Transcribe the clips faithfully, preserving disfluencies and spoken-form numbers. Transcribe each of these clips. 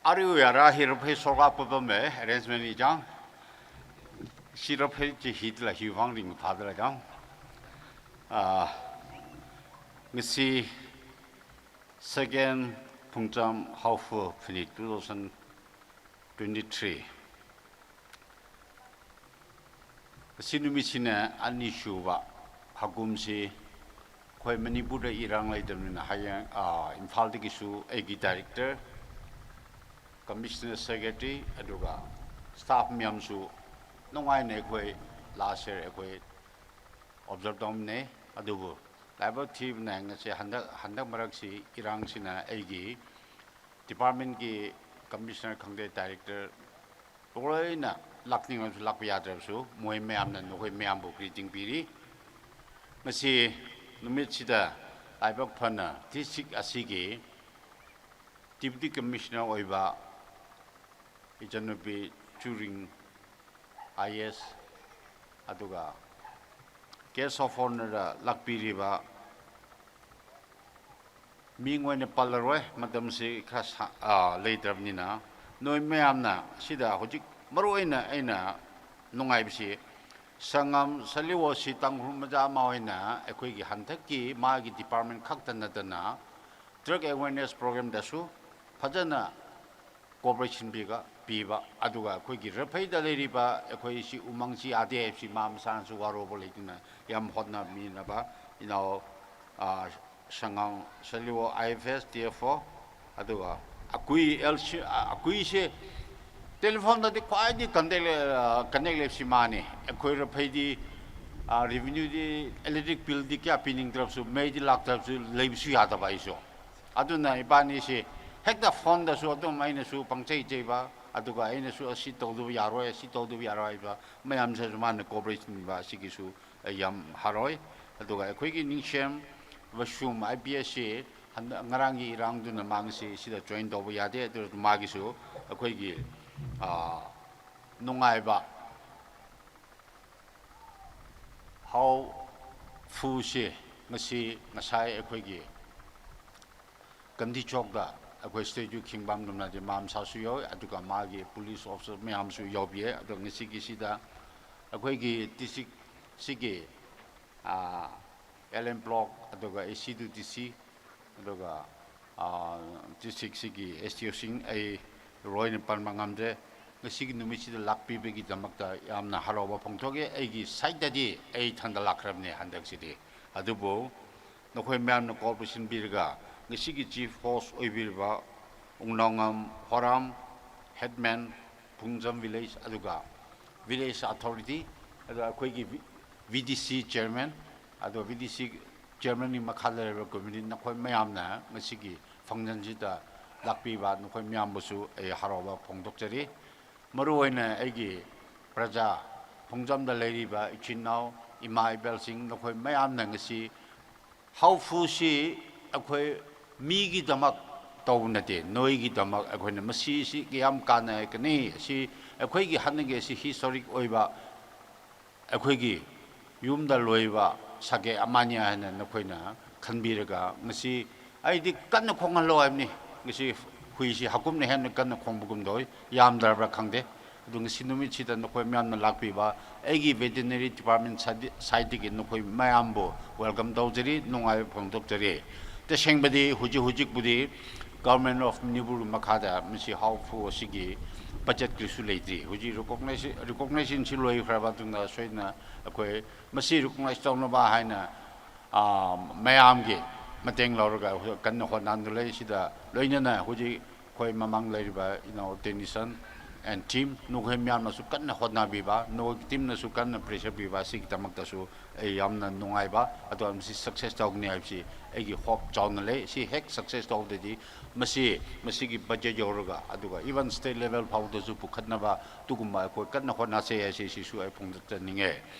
Ari u yara hi raphei sorga pa bam e arrangement ni jang. Si raphei chi hi la hi vang ring pha da la jang. Ah, ngasi second Phungcham Haofu Phanit two thousand twenty-three. Ngasi numitꯁꯤꯅ ꯑꯅꯤꯁꯨꯕ ꯍꯀꯨꯝꯁꯤ ꯑꯩꯈꯣꯏ ꯃꯅꯤꯄꯨꯔꯗ ꯏꯔꯥꯡ ꯂꯩꯇꯕꯅꯤꯅ ꯍꯌꯦꯡ, ꯑꯥ, ꯏꯝꯐꯥꯜꯗꯒꯤꯁꯨ ꯑꯩꯒꯤ director, commissioner secretary, ꯑꯗꯨꯒ staff ꯃꯌꯥꯝꯁꯨ ꯅꯨꯡꯉꯥꯏꯅ ꯑꯩꯈꯣꯏ last year ꯑꯩꯈꯣꯏ observe ꯇꯧꯃꯤꯟꯅꯩ꯫ ꯑꯗꯨꯕꯨ ꯂꯥꯏꯕꯛ ꯊꯤꯕꯅ ꯉꯁꯤ ꯍꯟꯗꯛ, ꯍꯟꯗꯛ ꯃꯔꯛꯁꯤ ꯏꯔꯥꯡꯁꯤꯅ ꯑꯩꯒꯤ departmentꯀꯤ commissioner ꯈꯪꯗꯦ, director ꯂꯣꯏꯅ ꯂꯥꯛꯅꯤꯡꯉꯁꯨ ꯂꯥꯛꯄ ꯌꯥꯗ꯭ꯔꯕꯁꯨ ꯃꯣꯏ ꯃꯌꯥꯝꯅ ꯅꯈꯣꯏ ꯃꯌꯥꯝꯕꯨ greeting ꯄꯤꯔꯤ꯫ ꯉꯁꯤ ꯅꯨꯃꯤꯠꯁꯤꯗ ꯂꯥꯏꯕꯛ ꯐꯅ district ꯑꯁꯤꯒꯤ Deputy Commissioner ꯑꯣꯏꯕ ꯏꯆꯟꯅꯨꯄꯤ ꯆꯨꯔꯤꯡ I A S, ꯑꯗꯨꯒ guest of honourꯗ ꯂꯥꯛꯄꯤꯔꯤꯕ ꯃꯤꯡ ꯑꯣꯏꯅ ꯄꯜꯂꯔꯣꯏ, ꯃꯇꯝꯁꯤ ꯈꯔ ꯁꯥ-, ꯑꯥ, ꯂꯩꯇ꯭ꯔꯕꯅꯤꯅ, ꯅꯣꯏ ꯃꯌꯥꯝꯅ ꯁꯤꯗ ꯍꯧꯖꯤꯛ ꯃꯔꯨꯑꯣꯏꯅ ꯑꯩꯅ ꯅꯨꯡꯉꯥꯏꯕꯁꯤ, ꯁꯪꯉꯝ ꯁꯂꯤꯋꯣꯁꯤ ꯇꯥꯡꯈꯨꯜ ꯃꯆꯥ ꯑꯃ ꯑꯣꯏꯅ ꯑꯩꯈꯣꯏꯒꯤ ꯍꯟꯗꯛꯀꯤ ꯃꯥꯒꯤ department ꯈꯛꯇ ꯅꯠꯇꯅ drug awareness programꯗꯁꯨ ꯐꯖꯅ cooperation ꯄꯤꯒ-, ꯄꯤꯕ, ꯑꯗꯨꯒ ꯑꯩꯈꯣꯏꯒꯤ ꯔꯐꯩꯗ ꯂꯩꯔꯤꯕ ꯑꯩꯈꯣꯏꯁꯤ ꯎꯃꯪꯁꯤ ꯌꯥꯗꯦ ꯍꯥꯏꯕꯁꯤ ꯃꯥ ꯃꯁꯥꯅꯁꯨ ꯋꯥꯔꯧꯕ ꯂꯩꯇꯅ ꯌꯥꯝ ꯍꯣꯠꯅꯃꯤꯟꯅꯕ ꯏꯅꯥꯎ, ꯑ, ꯁꯉꯥꯡ ꯁꯂꯤꯋꯣ I F S, T F O, ꯑꯗꯨꯒ ꯑꯀꯨꯏ L C, ꯑ, ꯑꯀꯨꯏꯁꯦ telephoneꯗꯗꯤ ꯈ꯭ꯋꯥꯏꯗꯒꯤ contact ꯂꯩ-, ꯑ, connect ꯂꯩꯕꯁꯤ ꯃꯥꯅꯤ꯫ ꯑꯩꯈꯣꯏ ꯔꯐꯩꯗꯤ, ꯑ, revenueꯗꯤ, electric billꯗꯤ ꯀꯌꯥ ꯄꯤꯅꯤꯡꯗ꯭ꯔꯕꯁꯨ, ꯃꯩꯗꯤ ꯂꯥꯛꯇ꯭ꯔꯕꯁꯨ ꯂꯩꯕꯁꯨ ꯌꯥꯗꯕ ꯑꯩꯁꯨ꯫ ꯑꯗꯨꯅ ꯏꯕꯥꯅꯤꯁꯤ ꯍꯦꯛꯇ phoneꯗꯁꯨ ꯑꯗꯨꯝ ꯑꯩꯅꯁꯨ ꯄꯪꯆꯩ ꯆꯩꯕ, ꯑꯗꯨꯒ ꯑꯩꯅꯁꯨ ꯑꯁꯤ ꯇꯧꯗꯕ ꯌꯥꯔꯣꯏ, ꯑꯁꯤ ꯇꯧꯗꯕ ꯌꯥꯔꯣꯏ ꯍꯥꯏꯕ ꯃꯌꯥꯝꯁꯤꯁꯨ ꯃꯥꯅ cooperation ꯄꯤꯕ, ꯑꯁꯤꯒꯤꯁꯨ ꯑꯩ ꯌꯥꯝ ꯍꯔꯥꯎꯏ꯫ ꯑꯗꯨꯒ ꯑꯩꯈꯣꯏꯒꯤ ꯅꯤꯡꯁꯦꯝ ꯕꯁꯨꯝ I P Sꯁꯤ ꯍꯟꯗꯛ ꯉꯔꯥꯡꯒꯤ ꯏꯔꯥꯡꯗꯨꯅ ꯃꯥ ꯉꯁꯤ ꯁꯤꯗ join ꯇꯧꯕ ꯌꯥꯗꯦ, ꯑꯗꯨ ꯑꯣꯏꯔꯁꯨ ꯃꯥꯒꯤꯁꯨ ꯑꯩꯈꯣꯏꯒꯤ, ꯑ, ꯅꯨꯡꯉꯥꯏꯕ ꯍꯥꯎ ꯐꯨꯁꯤ ꯉꯁꯤ, ꯉꯁꯥꯏ ꯑꯩꯈꯣꯏꯒꯤ ꯒꯥꯟꯙꯤ ꯆꯧꯛꯇ ꯑꯩꯈꯣꯏ ꯁ꯭ꯇꯦꯠ ꯌꯨꯠ ꯈꯤꯡꯕꯝ ꯅꯝꯅꯗꯤ ꯃꯥ ꯃꯁꯥꯁꯨ ꯌꯥꯎꯏ, ꯑꯗꯨꯒ ꯃꯥꯒꯤ ꯄꯨꯂꯤꯁ ꯑꯣꯐꯤꯁꯔ ꯃꯌꯥꯝꯁꯨ ꯌꯥꯎꯕꯤꯌꯦ꯫ ꯑꯗꯣ ꯉꯁꯤꯒꯤꯁꯤꯗ ꯑꯩꯈꯣꯏꯒꯤ ꯗꯤꯁꯇ꯭ꯔꯤꯛꯁꯤꯒꯤ ꯑꯦꯜ ꯑꯦꯟ ꯕ꯭ꯂꯣꯛ, ꯑꯗꯨꯒ ꯑꯦ ꯁꯤ ꯇꯨ ꯗꯤ ꯁꯤ, ꯑꯗꯨꯒ ꯗꯤꯁꯇ꯭ꯔꯤꯛꯁꯤꯒꯤ ꯑꯦꯁ ꯗꯤ ꯑꯣꯁꯤꯡ ꯑꯩ ꯂꯣꯏꯅ ꯄꯟꯕ ꯉꯝꯗ꯭ꯔꯦ꯫ ꯉꯁꯤꯒꯤ ꯅꯨꯃꯤꯠꯁꯤꯗ ꯂꯥꯛꯄꯤꯕꯒꯤꯗꯃꯛꯇ ꯌꯥꯝꯅ ꯍꯔꯥꯎꯕ ꯐꯣꯡꯗꯣꯛꯑꯦ꯫ ꯑꯩꯒꯤ ꯁꯥꯏꯠꯇꯗꯤ ꯑꯩ ꯏꯊꯟꯗ ꯂꯥꯛꯈ꯭ꯔꯕꯅꯦ ꯍꯟꯗꯛꯁꯤꯗꯤ꯫ ꯑꯗꯨꯕꯨ ꯅꯈꯣꯏ ꯃꯌꯥꯝꯅ ꯀꯣꯑꯣꯄꯔꯦꯁꯟ ꯄꯤꯔꯒ ꯉꯁꯤꯒꯤ ꯆꯤꯐ ꯍꯣꯁ ꯑꯣꯏꯕꯤꯔꯤꯕ ꯎꯡꯅꯥꯎꯉꯝ ꯍꯣꯔꯥꯝ, ꯍꯦꯗꯃꯦꯟ, ꯐꯨꯡꯖꯝ ꯚꯤꯂꯦꯖ, ꯑꯗꯨꯒ ꯚꯤꯂꯦꯖ ꯑꯊꯣꯔꯤꯇꯤ, ꯑꯗꯨꯒ ꯑꯩꯈꯣꯏꯒꯤ ꯚꯤ ꯗꯤ ꯁꯤ ꯆꯤꯌꯔꯃꯦꯟ, ꯑꯗꯨꯒ ꯚꯤ ꯗꯤ ꯁꯤ ꯆꯤꯌꯔꯃꯦꯟꯒꯤ ꯃꯈꯥꯗ ꯂꯩꯔꯤꯕ ꯀꯝꯃꯤꯇꯤ, ꯅꯈꯣꯏ ꯃꯌꯥꯝꯅ ꯉꯁꯤꯒꯤ ꯐꯪꯁꯟꯁꯤꯗ ꯂꯥꯛꯄꯤꯕ ꯅꯈꯣꯏ ꯃꯌꯥꯝꯕꯨꯁꯨ ꯑꯩ ꯍꯔꯥꯎꯕ ꯐꯣꯡꯗꯣꯛꯆꯔꯤ꯫ ꯃꯔꯨꯑꯣꯏꯅ ꯑꯩꯒꯤ ꯄ꯭ꯔꯖꯥ, ꯐꯨꯡꯖꯝꯗ ꯂꯩꯔꯤꯕ ꯏꯆꯤꯟ ꯏꯅꯥꯎ, ꯏꯃꯥ ꯏꯕꯦꯜꯁꯤꯡ, ꯅꯈꯣꯏ ꯃꯌꯥꯝꯅ ꯉꯁꯤ ꯍꯥꯎꯐꯨꯁꯤ ꯑꯩꯈꯣꯏ ꯃꯤꯒꯤꯗꯃꯛ ꯇꯧꯕ ꯅꯠꯇꯦ, ꯅꯣꯏꯒꯤꯗꯃꯛ ꯑꯩꯈꯣꯏꯅ ꯃꯁꯤꯁꯤ ꯀꯌꯥꯝ ꯀꯥꯟꯅꯒꯅꯤ, ꯑꯁꯤ ꯑꯩꯈꯣꯏꯒꯤ ꯍꯥꯟꯅꯒꯤ ꯑꯁꯤ ꯍꯤꯁꯇꯣꯔꯤꯛ ꯑꯣꯏꯕ ꯑꯩꯈꯣꯏꯒꯤ ꯌꯨꯝꯗ ꯂꯣꯏꯕ ꯁꯥꯒꯦ ꯑꯃꯅꯤ ꯍꯥꯏꯅ ꯅꯈꯣꯏꯅ ꯈꯟꯕꯤꯔꯒ, ꯉꯁꯤ ꯑꯩꯗꯤ ꯀꯟꯅ ꯈꯣꯡꯍꯜꯂꯣ ꯍꯥꯏꯕꯅꯤ꯫ ꯉꯁꯤ ꯍꯨꯏꯁꯤ ꯍꯥꯀꯨꯝꯅ ꯍꯦꯟꯅ ꯀꯟꯅ ꯈꯣꯡꯕꯒꯨꯝ ꯇꯧꯏ, ꯌꯥꯝꯗ꯭ꯔꯕ꯭ꯔꯥ ꯈꯪꯗꯦ꯫ ꯑꯗꯨ ꯉꯁꯤ ꯅꯨꯃꯤꯠꯁꯤꯗ ꯅꯈꯣꯏ ꯃꯌꯥꯝꯅ ꯂꯥꯛꯄꯤꯕ, ꯑꯩꯒꯤ ꯚꯦꯇꯦꯅꯔꯤ ꯗꯤꯄꯥꯔꯠꯃꯦꯟ ꯁꯥꯏꯠ-, ꯁꯥꯏꯠꯇꯒꯤ ꯅꯈꯣꯏ ꯃꯌꯥꯝꯕꯨ ꯋꯦꯜꯀꯝ ꯇꯧꯖꯔꯤ, ꯅꯨꯡꯉꯥꯏꯕ ꯐꯣꯡꯗꯣꯛꯆꯔꯤ꯫ ꯇꯁꯦꯡꯕꯗꯤ ꯍꯧꯖꯤꯛ ꯍꯧꯖꯤꯛꯄꯨꯗꯤ ꯒꯚꯔꯟꯃꯦꯟ ꯑꯣꯐ ꯃꯅꯤꯄꯨꯔꯒꯤ ꯃꯈꯥꯗ ꯃꯁꯤ ꯍꯥꯎꯐꯨ ꯑꯁꯤꯒꯤ ꯕꯖꯦꯠ ꯀꯔꯤꯁꯨ ꯂꯩꯇ꯭ꯔꯤ꯫ ꯍꯧꯖꯤꯛ ꯔꯤꯀꯣꯛꯅꯥꯏꯖꯦ-, ꯔꯤꯀꯣꯛꯅꯥꯏꯖꯦꯁꯟꯁꯤ ꯂꯣꯏꯈ꯭ꯔꯕ ꯃꯇꯨꯡꯗ ꯁꯣꯏꯗꯅ ꯑꯩꯈꯣꯏ ꯃꯁꯤ ꯔꯤꯀꯣꯛꯅꯥꯏꯖ ꯇꯧꯅꯕ ꯍꯥꯏꯅ, ꯑꯥ, ꯃꯌꯥꯝꯒꯤ ꯃꯇꯦꯡ ꯂꯧꯔꯒ ꯑꯩꯈꯣꯏ ꯀꯟꯅ ꯍꯣꯠꯅꯗꯨꯅ ꯂꯩ꯫ ꯁꯤꯗ ꯂꯣꯏꯅꯅ ꯍꯧꯖꯤꯛ ꯑꯩꯈꯣꯏ ꯃꯃꯥꯡ ꯂꯩꯔꯤꯕ ꯏꯅꯥꯎ ꯇꯦꯅꯤꯁꯟ and team, ꯅꯈꯣꯏ ꯃꯌꯥꯝꯅꯁꯨ ꯀꯟꯅ ꯍꯣꯠꯅꯕꯤꯕ, ꯅꯈꯣꯏꯒꯤ ꯇꯤꯝꯅꯁꯨ ꯀꯟꯅ ꯄ꯭ꯔꯦꯁꯔ ꯄꯤꯕ, ꯑꯁꯤꯒꯤꯗꯃꯛꯇꯁꯨ ꯑꯩ ꯌꯥꯝꯅ ꯅꯨꯡꯉꯥꯏꯕ, ꯑꯗꯨꯒ ꯃꯁꯤ ꯁꯛꯁꯦꯁ ꯇꯧꯒꯅꯤ ꯍꯥꯏꯕꯁꯤ ꯑꯩꯒꯤ ꯍꯣꯞ ꯆꯥꯎꯅ ꯂꯩ꯫ ꯁꯤ ꯍꯦꯛ ꯁꯛꯁꯦꯁ ꯇꯧꯗꯗꯤ ꯃꯁꯤ, ꯃꯁꯤꯒꯤ ꯕꯖꯦꯠ ꯌꯧꯔꯒ, ꯑꯗꯨꯒ even state level ꯐꯥꯎꯗꯁꯨ ꯄꯨꯈꯠꯅꯕ ꯑꯗꯨꯒꯨꯝꯕ ꯑꯩꯈꯣꯏ ꯀꯟꯅ ꯍꯣꯠꯅꯁꯦ ꯍꯥꯏꯁꯤ ꯁꯤꯁꯨ ꯑꯩ ꯐꯣꯡꯗꯣꯛꯆꯅꯤꯡꯉꯦ꯫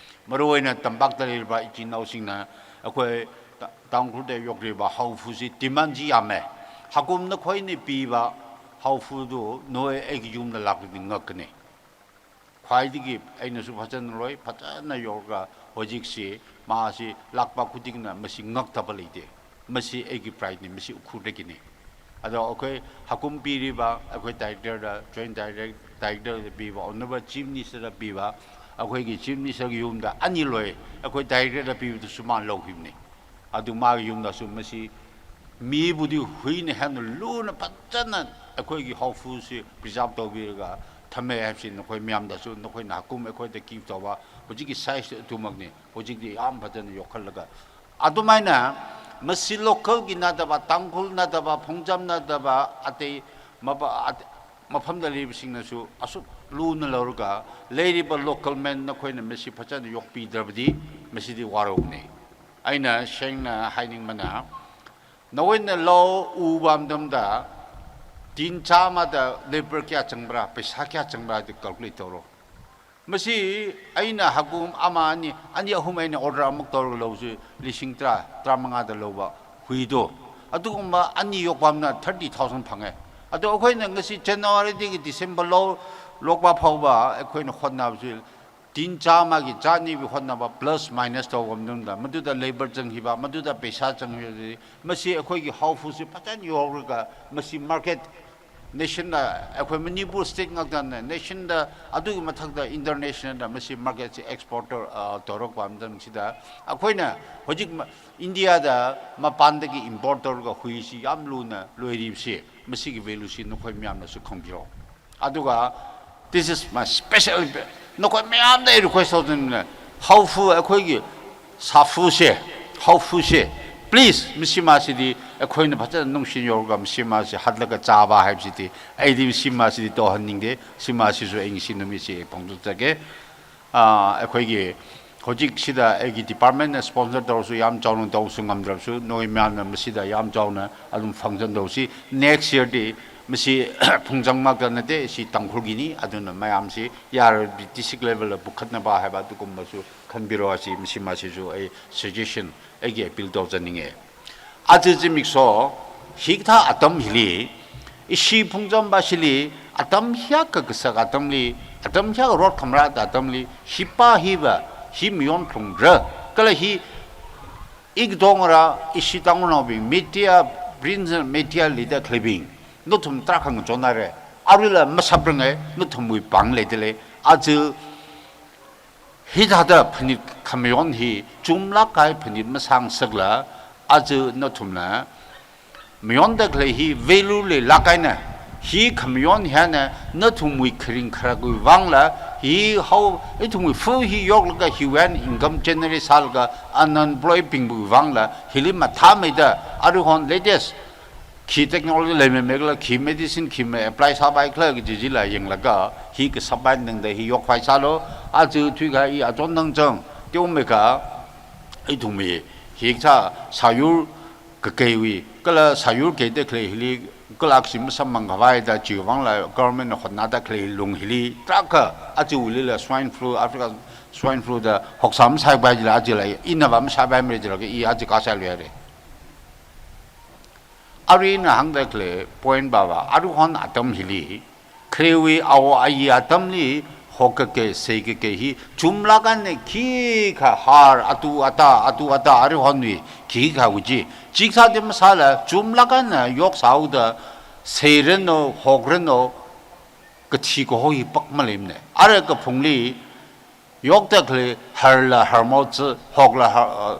ꯃꯔꯨꯑꯣꯏꯅ ꯇꯝꯄꯥꯛꯇ ꯂꯩꯔꯤꯕ ꯏꯆꯤꯟ ꯏꯅꯥꯎꯁꯤꯡꯅ ꯑꯩꯈꯣꯏ ꯇ-, ꯇꯥꯡꯈꯨꯜꯗ ꯌꯣꯛꯂꯤꯕ ꯍꯥꯎꯐꯨꯁꯤ ꯗꯤꯃꯥꯟꯁꯤ ꯌꯥꯝꯃꯦ꯫ ꯍꯥꯀꯨꯝ ꯅꯈꯣꯏꯅ ꯄꯤꯕ ꯍꯥꯎꯐꯨꯗꯨ ꯅꯣꯏ ꯑꯩꯒꯤ ꯌꯨꯝꯗ ꯂꯥꯛꯂꯗꯤ ꯉꯛꯀꯅꯤ꯫ ꯈ꯭ꯋꯥꯏꯗꯒꯤ ꯑꯩꯅꯁꯨ ꯐꯖꯅ ꯂꯣꯏ, ꯐꯖꯅ ꯌꯣꯛꯂꯒ ꯍꯧꯖꯤꯛꯁꯤ ꯃꯥꯁꯤ ꯂꯥꯛꯄ ꯈꯨꯗꯤꯡꯅ ꯃꯁꯤ ꯉꯛꯇꯕ ꯂꯩꯇꯦ꯫ ꯃꯁꯤ ꯑꯩꯒꯤ ꯄ꯭ꯔꯥꯏꯗꯅꯤ, ꯃꯁꯤ ꯎꯈ꯭ꯔꯨꯜꯗꯒꯤꯅꯤ꯫ ꯑꯗꯣ ꯑꯩꯈꯣꯏ ꯍꯀꯨꯝ ꯄꯤꯔꯤꯕ ꯑꯩꯈꯣꯏ ꯗꯥꯏꯔꯦꯛꯇꯔꯗ, ꯖꯣꯏꯟ ꯗꯥꯏꯔꯦꯛ-, ꯗꯥꯏꯔꯦꯛꯇꯔꯗ ꯄꯤꯕ, ꯑꯣꯅꯔꯦꯕꯜ ꯆꯤꯐ ꯃꯤꯅꯤꯁꯇꯔꯗ ꯄꯤꯕ, ꯑꯩꯈꯣꯏꯒꯤ ꯆꯤꯐ ꯃꯤꯅꯤꯁꯇꯔꯒꯤ ꯌꯨꯝꯗ ꯑꯅꯤ ꯂꯣꯏ, ꯑꯩꯈꯣꯏ ꯗꯥꯏꯔꯦꯛꯇꯔꯗ ꯄꯤꯕꯗꯨꯁꯨ ꯃꯥꯅ ꯂꯧꯈꯤꯕꯅꯤ꯫ ꯑꯗꯨ ꯃꯥꯒꯤ ꯌꯨꯝꯗꯁꯨ ꯃꯁꯤ ꯃꯤꯕꯨꯗꯤ ꯍꯨꯏꯅ ꯍꯦꯟꯅ ꯂꯨꯅ ꯐꯖꯅ ꯑꯩꯈꯣꯏꯒꯤ ꯍꯥꯎꯐꯨꯁꯤ ꯄ꯭ꯔꯤꯖꯥꯕ ꯇꯧꯕꯤꯔꯒ ꯊꯝꯃꯦ ꯍꯥꯏꯕꯁꯤ ꯅꯈꯣꯏ ꯃꯌꯥꯝꯗꯁꯨ, ꯅꯈꯣꯏꯅ ꯍꯀꯨꯝ ꯑꯩꯈꯣꯏꯗ ꯀꯤꯞ ꯇꯧꯕ ꯍꯧꯖꯤꯛꯀꯤ ꯁꯥꯏꯖ ꯑꯗꯨꯃꯛꯅꯤ꯫ ꯍꯧꯖꯤꯛꯇꯤ ꯌꯥꯝ ꯐꯖꯅ ꯌꯣꯛꯈꯠꯂꯒ, ꯑꯗꯨꯃꯥꯏꯅ ꯃꯁꯤ ꯂꯣꯀꯦꯜꯒꯤ ꯅꯠꯇꯕ, ꯇꯥꯡꯈꯨꯜ ꯅꯠꯇꯕ, ꯐꯣꯡꯖꯝ ꯅꯠꯇꯕ ꯑꯇꯩ ꯃꯄ-, ꯑꯇ-, ꯃꯐꯝꯗ ꯂꯩꯔꯤꯕꯁꯤꯡꯅꯁꯨ ꯑꯁꯨꯛ ꯂꯨꯅ ꯂꯧꯔꯒ ꯂꯩꯔꯤꯕ ꯂꯣꯀꯦꯜ ꯃꯦꯟ ꯅꯈꯣꯏꯅ ꯃꯁꯤ ꯐꯖꯅ ꯌꯣꯛꯄꯤꯗ꯭ꯔꯕꯗꯤ ꯃꯁꯤꯗꯤ ꯋꯥꯔꯧꯕꯅꯤ꯫ ꯑꯩꯅ ꯁꯦꯡꯅ ꯍꯥꯏꯅꯤꯡꯕꯅ, ꯅꯈꯣꯏꯅ ꯂꯧ ꯎꯕ ꯃꯇꯝꯗ ꯇꯤꯟ ꯆꯥꯝꯃꯗ ꯂꯦꯕꯔ ꯀꯌꯥ ꯆꯪꯕ꯭ꯔꯥ, ꯄꯩꯁꯥ ꯀꯌꯥ ꯆꯪꯕ꯭ꯔꯥ ꯍꯥꯏꯗꯨ ꯀꯥꯜꯀꯨꯂꯦꯠ ꯇꯧꯔꯣ꯫ ꯃꯁꯤ ꯑꯩꯅ ꯍꯀꯨꯝ ꯑꯃ, ꯑꯅꯤ, ꯑꯅꯤ, ꯑꯍꯨꯝ ꯑꯩꯅ ꯑꯣꯔꯗꯔ ꯑꯃꯨꯛ ꯇꯧꯔꯒ ꯂꯧꯕꯁꯤ ꯂꯤꯁꯤꯡ ꯇꯔꯥ, ꯇꯔꯥꯃꯉꯥꯗ ꯂꯧꯕ ꯍꯨꯏꯗꯣ, ꯑꯗꯨꯒꯨꯝꯕ ꯑꯅꯤ ꯌꯣꯛꯄ ꯑꯃꯅ ꯊꯥꯔꯇꯤ ꯊꯥꯎꯖꯟ ꯐꯪꯉꯦ꯫ ꯑꯗꯣ ꯑꯩꯈꯣꯏꯅ ꯉꯁꯤ ꯖꯅꯋꯥꯔꯤꯗꯒꯤ ꯗꯤꯁꯦꯝꯕꯔ ꯂꯧ ꯂꯣꯛꯄ ꯐꯥꯎꯕ ꯑꯩꯈꯣꯏꯅ ꯍꯣꯠꯅꯕꯁꯤ ꯇꯤꯟ ꯆꯥꯝꯃꯒꯤ ꯆꯥꯅꯤꯒꯤ ꯍꯣꯠꯅꯕ ꯄ꯭ꯂꯁ ꯃꯥꯏꯅꯁ ꯇꯧꯕ ꯃꯇꯝꯗ ꯃꯗꯨꯗ ꯂꯦꯕꯔ ꯆꯪꯈꯤꯕ, ꯃꯗꯨꯗ ꯄꯩꯁꯥ ꯆꯪꯈꯤꯕꯗꯤ ꯃꯁꯤ ꯑꯩꯈꯣꯏꯒꯤ ꯍꯥꯎꯐꯨꯁꯤ ꯐꯖꯅ ꯌꯣꯛꯂꯒ ꯃꯁꯤ ꯃꯥꯔꯀꯦꯠ ꯅꯦꯁꯟꯗ, ꯑꯩꯈꯣꯏ ꯃꯅꯤꯄꯨꯔ ꯁ꯭ꯇꯦꯠ ꯉꯥꯛꯇꯅ ꯅꯦꯁꯟꯗ ꯑꯗꯨꯒꯤ ꯃꯊꯛꯇ ꯏꯟꯇꯔꯅꯦꯁꯅꯦꯜꯗ ꯃꯁꯤ ꯃꯥꯔꯀꯦꯠꯁꯤ ꯑꯦꯛꯁꯄꯣꯔꯠ ꯇꯧꯔ-, ꯑ, ꯇꯧꯔꯛꯄ ꯃꯇꯝꯁꯤꯗ ꯑꯩꯈꯣꯏꯅ ꯍꯧꯖꯤꯛ ꯃ-, ꯏꯟꯗꯤꯌꯥꯗ ꯃꯄꯥꯟꯗꯒꯤ ꯏꯝꯄꯣꯔꯠ ꯇꯧꯔꯒ ꯍꯨꯏꯁꯤ ꯌꯥꯝ ꯂꯨꯅ ꯂꯣꯏꯔꯤꯕꯁꯤ ꯃꯁꯤꯒꯤ ꯚꯦꯂꯨꯁꯤ ꯅꯈꯣꯏ ꯃꯌꯥꯝꯅꯁꯨ ꯈꯪꯕꯤꯔꯣ꯫ ꯑꯗꯨꯒ this is my special, ꯅꯈꯣꯏ ꯃꯌꯥꯝꯗ ꯑꯩ ꯔꯤꯀ꯭ꯋꯦꯁ ꯇꯧꯖꯅꯤꯡꯕꯅ, ꯍꯥꯎꯐꯨ ꯑꯩꯈꯣꯏꯒꯤ ꯁꯥꯐꯨꯁꯦ, ꯍꯥꯎꯐꯨꯁꯦ, ꯄ꯭ꯂꯤꯖ, ꯃꯁꯤ ꯃꯥꯁꯤꯗꯤ ꯑꯩꯈꯣꯏꯅ ꯐꯖꯅ ꯅꯨꯡꯁꯤꯅ ꯌꯧꯔꯒ ꯃꯁꯤ ꯃꯥꯁꯤ ꯍꯥꯠꯂꯒ ꯆꯥꯕ ꯍꯥꯏꯕꯁꯤꯗꯤ ꯑꯩꯗꯤ ꯃꯁꯤ ꯃꯥꯁꯤꯗꯤ ꯇꯧꯍꯟꯅꯤꯡꯗꯦ꯫ ꯁꯤ ꯃꯥꯁꯤꯁꯨ ꯑꯩ ꯉꯁꯤ ꯅꯨꯃꯤꯠꯁꯤ ꯑꯩ ꯐꯣꯡꯗꯣꯛꯆꯒꯦ꯫ ꯑꯥ, ꯑꯩꯈꯣꯏꯒꯤ ꯍꯧꯖꯤꯛꯁꯤꯗ ꯑꯩꯒꯤ ꯗꯤꯄꯥꯔꯠꯃꯦꯟꯅ ꯁ꯭ꯄꯣꯟꯁꯔ ꯇꯧꯔꯁꯨ ꯌꯥꯝ ꯆꯥꯎꯅ ꯇꯧꯕꯁꯨ ꯉꯝꯗ꯭ꯔꯕꯁꯨ ꯅꯣꯏ ꯃꯌꯥꯝꯅ ꯃꯁꯤꯗ ꯌꯥꯝ ꯆꯥꯎꯅ ꯑꯗꯨꯝ ꯐꯪꯁꯟ ꯇꯧꯁꯤ꯫ ꯅꯦꯛꯁ ꯌꯔꯗꯤ ꯃꯁꯤ ꯐꯨꯡꯖꯪꯃꯛꯇ ꯅꯠꯇꯦ, ꯁꯤ ꯇꯥꯡꯈꯨꯜꯒꯤꯅꯤ꯫ ꯑꯗꯨꯅ ꯃꯌꯥꯝꯁꯤ ꯌꯥꯔꯕꯗꯤ ꯗꯤꯁꯇ꯭ꯔꯤꯛ ꯂꯦꯚꯦꯜꯗ ꯄꯨꯈꯠꯅꯕ ꯍꯥꯏꯕ ꯑꯗꯨꯒꯨꯝꯕꯁꯨ ꯈꯟꯕꯤꯔꯣ꯫ ꯑꯁꯤ ꯃꯁꯤ ꯃꯥꯁꯤꯁꯨ ꯑꯩ ꯁꯖꯦꯁꯟ, ꯑꯩꯒꯤ ꯑꯦꯄꯤꯜ ꯇꯧꯖꯅꯤꯡꯉꯦ꯫ ꯑꯆꯤꯆꯤꯃꯤꯛꯁꯣ ꯍꯤꯛꯊꯥ ꯑꯇꯝ ꯍꯤꯂꯤ, ꯏꯁꯤ ꯐꯨꯡꯖꯝꯕ ꯁꯤꯂꯤ, ꯑꯇꯝ ꯍꯤꯌꯥ ꯀꯀꯁꯛ ꯑꯇꯝꯂꯤ, ꯑꯇꯝ ꯍꯤꯌꯥ ꯔꯣꯠ ꯈꯝꯔꯥ ꯑꯇꯝꯂꯤ, ꯍꯤꯄꯥ ꯍꯤꯕ, ꯍꯤ ꯃꯤꯌꯣꯟ ꯊꯨꯡꯗ꯭ꯔ, ꯀꯂ ꯍꯤ ꯏꯛ ꯗꯣꯡꯔ, ꯏꯁꯤ ꯇꯥꯡꯅꯥꯎꯕꯤ, ꯃꯤꯇꯤꯌꯥ Print media leader khalibing, nathum tara khang chonare, arila masabrange, nathum wi pang le dele, azu hithada phanit khamayon hi, chumla kai phanit masang sagla, azu nathumna, mayon da khalei hi, value le lakaina, hi khamayon hiana, nathum wi kharing kharak wi wangla, hi hau, ithum wi fu hi yoklaga hi wan income generate salga, unemployed ping wi wangla, hili matha mai da, aruhon latest, khi technology lei me megla, khi medicine, khi me apply sabai khala ki jiji la yenglaga, hi ka sabai nang da hi yok fai salo, azu thui ga i ajon nang jang, teu me ka, ithum wi, hi cha, sayur, ka kei wi, kala sayur kei da khalei hili, kala ksim samang kawai da chi wangla, government na hotna da khalei lung hili, tara kha, azu wi lila swine flu, Africa swine flu da, hoksam sai bai jila, azu la, ina ba ma sai bai me jila, i azu ka sai lwe re. Ari na hang da khalei point ba ba, aruhon atam hili, khalei wi awo ayi atam li, hok ka ke, sei ka ke hi, chumla kan ne khi kha har, atu ata, atu ata, aruhon wi, khi kha wuji. Chiksa de masala, chumla kan na yok sau da, sei reno, hok reno, kathi ko ho hi pak malim ne. Are ka phung li, yok da khalei har la har mo tsu, hok la har,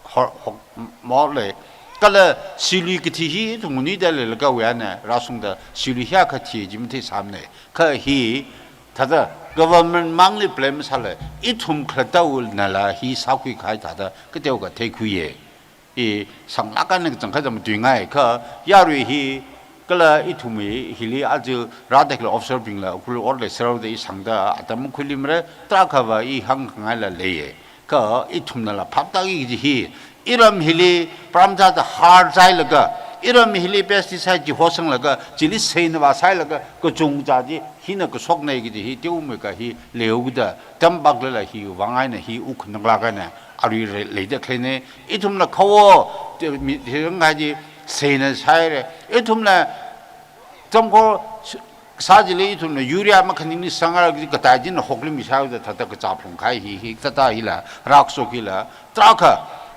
har, hok mo le. Kala sili kathi hi ithum ni da le laga wi ana, rasung da sili hia kathi jim thi sam ne. Ka hi, thada government mang li blame sale, ithum khala ta ul na la hi sa khui khai thada, ka teu ka thei khui ye. I sang la kan ne chang kha dam tui ngai ka, ya rui hi, kala ithum hi, hili azu ra da khalei officer bing la, kul or le serau da i sang da, atam khulim re, tara kha ba i hang ngai la le ye. Ka ithum na la phap ta i ji hi, iram hili, pram ja da har jai laga, iram hili pesticide ji hosang laga, chili sei na ba sai laga, ka chung ja ji, hi na ka sok nei ki ji hi, teu me ka hi, leu da, tam bak la la hi, wangai na hi, u khun la ka na, arui re, le da khalei ne, ithum na khawo, te, mi, hi ngai ji, sei na sai re, ithum na, tam ko, sa ji le ithum na, urea ma khaning ni sangar ji ka ta ji na hok li mi sa da, thada ka cha phung khai hi, hi, thada hi la, rak so hi la, tara kha,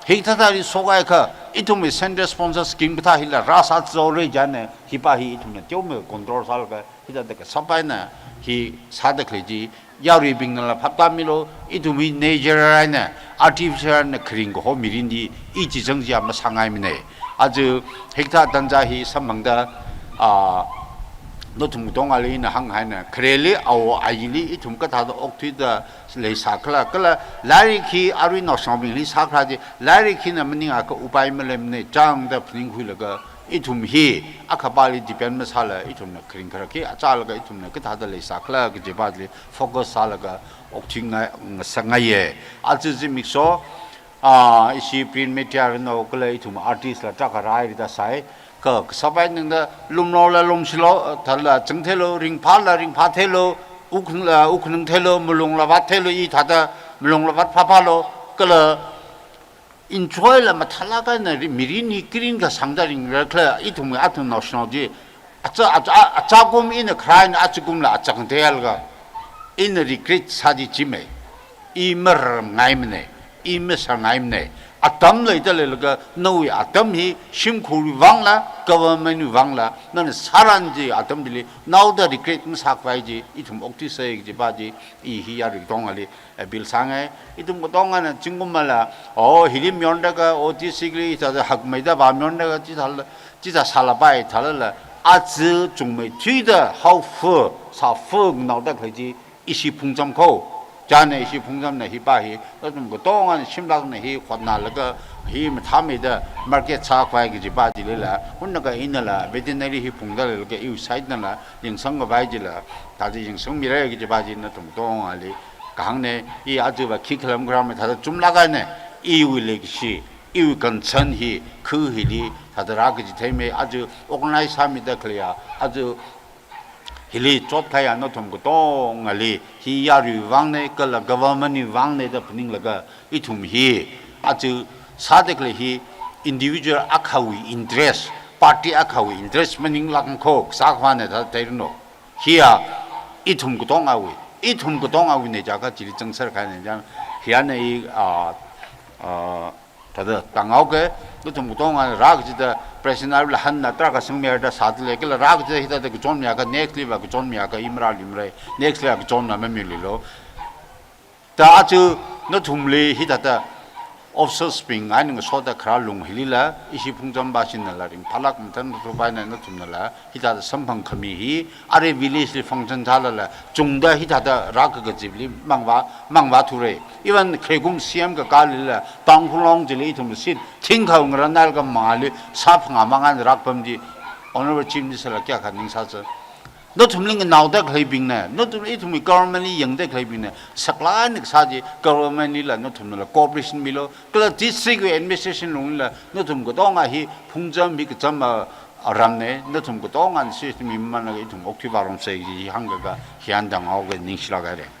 Hithāda ri sokaikha, ithumwui central sponsor scheme kathā hila rāsā tsaore jane, hipa hi ithumna teomei control sālaga, hithāda kasapaina hi sāda khalei chi, yaruibingnala phaptāmilu, ithumwui natural eina, artificial eina kharing kaho mirinli, i chichang chiya masāngaimane. Aja hikathā tanja hi samphangda, a, nathum katongali ina hānghaina, khareli, awo, ayili, ithum kathāda okthuida, leisākhala, kala lairik hi arui naoshinaobingli sākhala chi, lairik hina maningakha upai maleimane, chāngda phaningkhuilaga, ithum hi, akhapāli depend masāla, ithumna kharing kharak hi, achālaga ithumna kathāda leisākhala, kajipa chili focus sālaga, okthuinga, ngasakngaiye. Aja zimiksho, a, ishi print media rino kala ithum artist la chaka rai rida sai, ka, kasapai ningda lumlo la lumshilo, thala chingthelo, ringpha la ringpha thelo, ukhnung la ukhnung thelo, malung la vat thelo, i thāda malung la vat phapha lo, kala enjoy la mathālakha na ri-, mirin hi kharing kasāngda ringrakhala, ithum athum naoshinaoji, acha, acha, achakum ina kharāina achakumla achakang theilaga, ina regret sāji chimei. I maramngaimane, i masārngaimane. Atam leida leilaga, nawui atam hi shimkhurwui vangla, governmentwui vangla, nana sāran chi atam chili, naoda regret masākhavai chi, ithum okthuisei kajipa chi, i hi yarui katongali, appeal sāngai, ithum katongana zingkumala, o, hili miondaga, o, ti sikli, ita hakmeida va miondaga, chithāla, chithā sālapai, thālala, aja chungmeithuida, haofa, sāfa, naoda khalei chi, ishi phungcham kho. Chane ishi phungchamna hipa hi, nathum katongana shimlakna hi hotnalaga, hi mathāmeida market sākhavai kajipa chilila, hunnaga inala veterinary hi phungda leilaga iwui side nala, yangsangkhavai chila, thāda yangsangmira kajipa chi nathum katongali, kahāngna, i ajava khikhalam kharāmei thāda chumlakhaina, iwui leikashi, iwui concern hi, khu hili, thāda rā kaji theimei, aja organize sāmida khaleiya, aja hili chotkahaiya nathum katongali, hi yaruiwui vangna, kala governmentwui vangna da phaninglaga, ithum hi, aja sāda khalei hi, individual akhawui interest, party akhawui interest maninglakha kho, sākhavana da theiranu. Hiya, ithum katongawui, ithum katongawuine jiakha chili changser kahaina jam, hiyana i, a, a, ꯑꯗ ꯇꯥꯡꯍꯧꯒꯦ, ꯅꯊꯨꯝ ꯀꯇꯣꯡ ꯔꯥꯒꯁꯤꯗ president ꯍꯥꯏꯕ ꯍꯟꯅ ꯇ꯭ꯔꯥꯒ ꯁꯪ ꯃꯦꯌꯔꯗ ꯁꯥꯗ ꯂꯩ ꯀꯂ ꯔꯥꯒꯁꯤꯗ ꯍꯤꯗꯥꯛꯇ ꯀꯆꯣꯟ ꯃꯌꯥꯒ next ꯂꯤꯕ ꯀꯆꯣꯟ ꯃꯌꯥꯒ ꯏꯃꯔꯥ ꯂꯤꯃꯔꯦ next ꯂꯤꯕ ꯀꯆꯣꯟ ꯑꯃ ꯃꯤꯂꯤꯂꯣ꯫ ꯇꯥꯆꯨ ꯅꯊꯨꯝꯂꯤ ꯍꯤꯗꯥꯛꯇ ꯑꯣꯐꯤꯁꯔꯁ ꯄꯤꯡ ꯍꯥꯏꯅ ꯁꯣꯗ ꯈꯔ ꯂꯨꯡ ꯍꯤꯂꯤꯂ ꯏꯁꯤ ꯐꯨꯡꯖꯝꯕꯥꯁꯤꯅ ꯂꯥꯔꯤꯡ ꯐꯥꯂꯛ ꯃꯊꯟ ꯊꯨꯕꯥꯏꯅ ꯅꯊꯨꯝꯅꯂ ꯍꯤꯗꯥꯛꯇ ꯁꯝꯐꯪ ꯈꯃꯤ ꯍꯤ ꯑꯔꯦ ꯚꯤꯂꯦꯖꯂꯤ ꯐꯪꯁꯟ ꯊꯥꯂꯂ ꯆꯨꯡꯗ ꯍꯤꯗꯥꯛꯇ ꯔꯥꯛꯀ ꯖꯤꯕꯂꯤ ꯃꯪꯕ ꯃꯪꯕ ꯊꯨꯔꯦ꯫ ꯏꯚꯟ ꯈꯦꯒꯨꯝ ꯁꯤ ꯑꯦꯝꯒ ꯀꯥꯂꯤꯂ ꯇꯥꯡꯈꯨꯂꯣꯡ ꯖꯤꯂꯤ ꯏꯊꯨꯝ ꯁꯤꯠ ꯊꯤꯡꯈ ꯉꯔ ꯅꯥꯏꯜꯒ ꯃꯥꯂꯤ ꯁꯥ ꯐꯪꯉ ꯃꯉꯥꯟ ꯔꯥꯛꯄꯝꯗꯤ ꯑꯣꯅꯔꯦꯕꯜ ꯆꯤꯐ ꯃꯤꯅꯤꯁꯇꯔ ꯀꯌꯥ ꯈ ꯅꯤꯡꯁꯥ ꯆ ꯅꯣ ꯊꯨꯝꯂꯤꯡ ꯅꯥꯎꯗ ꯈꯩꯕꯤꯡꯅ ꯅꯣ ꯊꯨꯝ ꯏꯊꯨꯝꯒꯤ ꯒꯣꯔꯃꯦꯟꯂꯤ ꯌꯦꯡꯗ ꯈꯩꯕꯤꯡꯅ ꯁꯛꯂꯥꯅ ꯁꯥꯗꯤ ꯒꯣꯔꯃꯦꯟꯂꯤ ꯂ ꯅꯣ ꯊꯨꯝꯅ ꯀꯣꯑꯣꯄꯔꯦꯁꯟ ꯃꯤꯂꯣ ꯀꯂ ꯗꯤꯁꯇ꯭ꯔꯤꯛ ꯑꯦꯗꯃꯤꯅꯤꯁꯇ꯭ꯔꯦꯁꯟ ꯂꯣꯡꯂ ꯅꯣ ꯊꯨꯝ ꯀꯗꯣꯡ ꯑꯍꯤ ꯐꯨꯡꯖꯝ ꯃꯤ ꯀꯆꯝ ꯔꯝꯅꯦ ꯅꯣ ꯊꯨꯝ ꯀꯗꯣꯡ ꯑꯟ ꯁꯤ ꯃꯤ ꯃꯅꯒ ꯏꯊꯨꯝ ꯑꯣꯛꯇꯤ ꯕꯥꯔꯣꯝ ꯁꯩ ꯍꯪꯒꯒ ꯍꯤꯌꯥꯟ ꯗꯪ ꯍꯥꯎꯒ ꯅꯤꯡꯁꯤꯂꯒ ꯍꯥꯏꯔꯦ꯫